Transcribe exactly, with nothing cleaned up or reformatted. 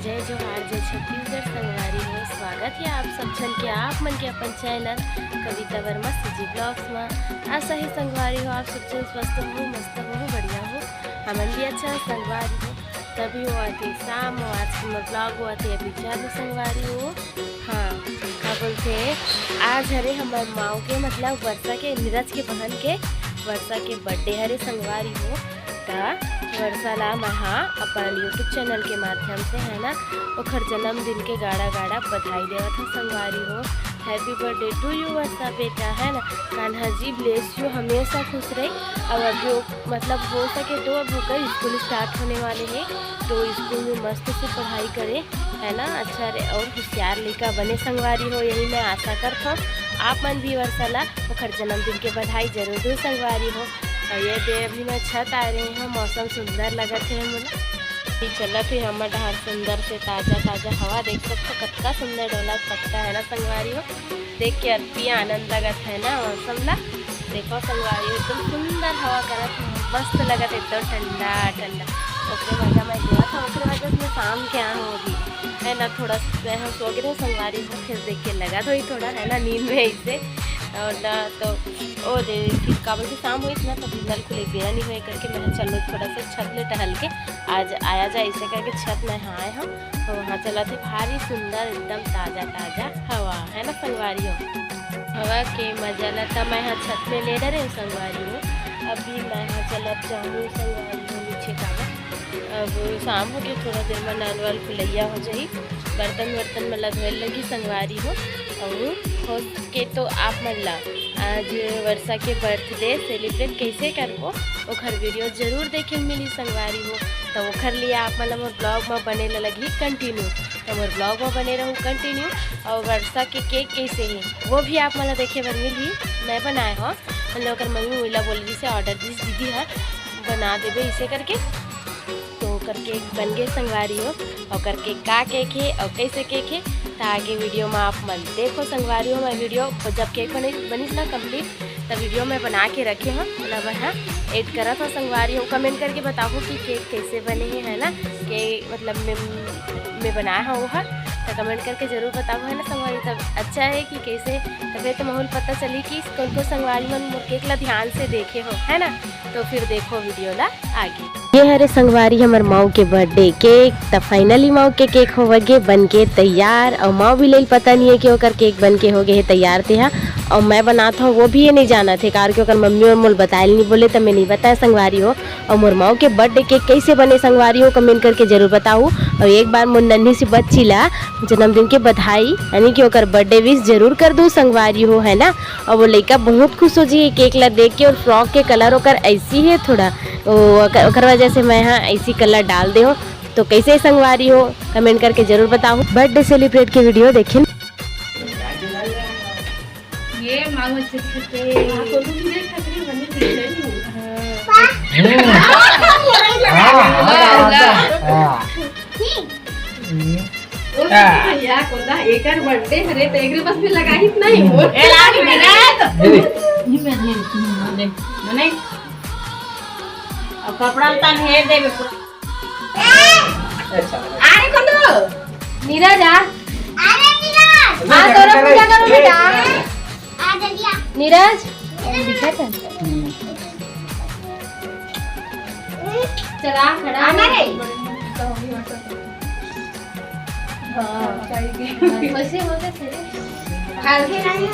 जय जोहार, जय छत्तीसगढ़ संगवारी हो। स्वागत हे आप सब झन के, आप मन के अपन चैनल कविता वर्मा सीजी ब्लॉग्स म। आशा हे संगवारी हो, आप सब झन स्वस्थ हो, मस्त हो, बढ़िया हो। हमन भी अच्छा हे संगवारी हो। तभी होवत हे शाम हो, आज के मोर ब्लॉग होवत हे अभी चालू संगवारी हो। हाँ, का बोलथे, आज हरे हमर माव के, मतलब वर्षा के, नीरज के बहन के, वर्षा के बर्थडे हरे संगवारी हो। त वर्षा ला मैं हा अपन YouTube चैनल के माध्यम से, है ना, ओखर जन्मदिन के गाड़ा गाड़ा बधाई देवत हूँ संगवारी हो। Happy birthday to you वर्षा बेटा, है ना। कान्हा जी bless you, हमेशा खुश रही। और अभी वो, मतलब हो सके तो अब ओकर स्कूल स्टार्ट होने वाले हे, तो स्कूल में मस्त से पढ़ाई करे, है ना, अच्छा रे, और होशियार लइका बने संगवारी हो, यही मैं आशा करत हूँ। आप मन भी वर्षा ला ओखर जन्मदिन के बधाई जरूर दो संगवारी हो। और ये दे अभी मैं छत आए रहे हूँ, मौसम सुंदर लगत हे मोला। अभी चलत हे हमर डहर सुंदर से ताजा ताजा हवा, देख सकथो कतका सुंदर डोलत पत्ता है ना संगवारी हो। देख के अति आनंद लगत है ना मौसम ला। देखो संगवारी, एकदम सुंदर हवा करत हे, मस्त लगत हे, एकदम ठंडा ठंडा। ओकरे वजह मैं गया था, ओकरे वजह से मैं शाम के आए हूँ अभी, है ना। थोड़ा मैं हम सो गए थे संगवारी को, फिर देख के लगा तो ही थोड़ा, है ना, नींद में ऐसे। और ना तो ओ दे, फिर का बोलथे, शाम होइस ना, तो नल खुले बेरा नहीं होए करके मैं चलो थोड़ा सा छत ले टहल के आज आया जाए, ऐसे करके छत में आए हम। तो वहाँ चलत हे भारी सुंदर एकदम ताजा ताजा हवा, है ना संगवारी हो। हवा के मजा ला त मैं हा छत में ले डरे संगवारी हो। अभी मैं हा चलत जाहूँ संगवारी हो नीचे का। अब शाम हो गई, थोड़ा देर में नल वल खुलैया हो जाही, बर्तन वर्तन में लगवे लगी संगवारी हो। और हो सके तो आप मन ला आज वर्षा के बर्थडे सेलिब्रेट कैसे करबो, ओखर वीडियो जरूर देखे मिली संगवारी हो। तो ओखर लिए आप मन ला मोर ब्लॉग में बने ला लगही कंटिन्यू। तो मोर ब्लॉग में बने रहू कंटिन्यू। और वर्षा के केक कैसे है वो भी आप मन ला देखे बर मिलही। मैं बनाए हो, मतलब ओकर मम्मी उला बोल रही से ऑर्डर दिस दीदी है, बना देबे इसे करके। तो ओकर केक बन गए संगवारी हो। ओकर केक का केक है और कैसे केक है, तो आगे वीडियो में आप मन देखो संगवारी हो। मैं वीडियो जब केक बने बनिस ना कंप्लीट, तब वीडियो में बना के रखे हो, मतलब है एड करत हो संगवारी हो। कमेंट करके बताओ कि केक कैसे बने हैं, है ना, के मतलब मैं, मैं बनाया हो वो है, तो कमेंट करके जरूर बताओ, है ना संगवारी। तब अच्छा है कि कैसे, तबे तो माहौल पता चली कि कौन कौन संगवारी मन मोर केक ला ध्यान से देखे हो, है ना। तो फिर देखो वीडियो ला आगे। ये हरे संगवारी हमर माऊ के बर्थडे केक। त फाइनली माऊ के केक होवगे बन के तैयार। और माऊ भी लेल पता नहीं है कि ओकर केक बन के हो गए है तैयार तेहा। और मैं बनात हूँ वो भी ये नहीं जानत है, कार कि ओकर मम्मी और मोल बतायल नहीं बोले, त मैं नहीं बताया संगवारी हो। और मोर माऊ के बर्थडे केक कैसे बने संगवारी हो, कमेंट करके जरूर बताऊ। और एक बार मोर नन्ही सी बच्ची ला जन्मदिन के बधाई, यानी कि ओकर बर्थडे विश जरूर कर दू संगवारी हो, है ना। और वो लइका बहुत खुश हो जी केक ला देख के। और फ्रॉक के कलर ओकर ऐसी है थोड़ा, वो ओकर, ओकर वजह से मैं हा ऐसी कलर डाल दे हो। तो कैसे संगवारी हो, कमेंट करके जरूर बताओ। बर्थडे सेलिब्रेट के वीडियो देखे। ये मांगो चित्र के। हाँ, तो तुम देख सकते हो, बनी चित्र। हाँ। हम्म। हाँ, हाँ, हाँ, हाँ। हम्म। ओ, हाँ। भैया, कोदा एकर बर्थडे हरे, तो एकरे बस में लगाही नहीं, मोर ए, लागी बिराट। दे दे। नहीं, मैं नहीं, नहीं, नहीं। अब कपड़ा उतार हेर देबे। अच्छा। अरे, कौन दो? नीरज, आ। अरे, नीरज। हाँ, तोरा पूजा करो, बेटा। आ, जल्दी आ। नीरज, दिखा था। हम्म। चला, खड़ा। आना रे। हाँ। कैसे होते थे? हल्दी नहीं।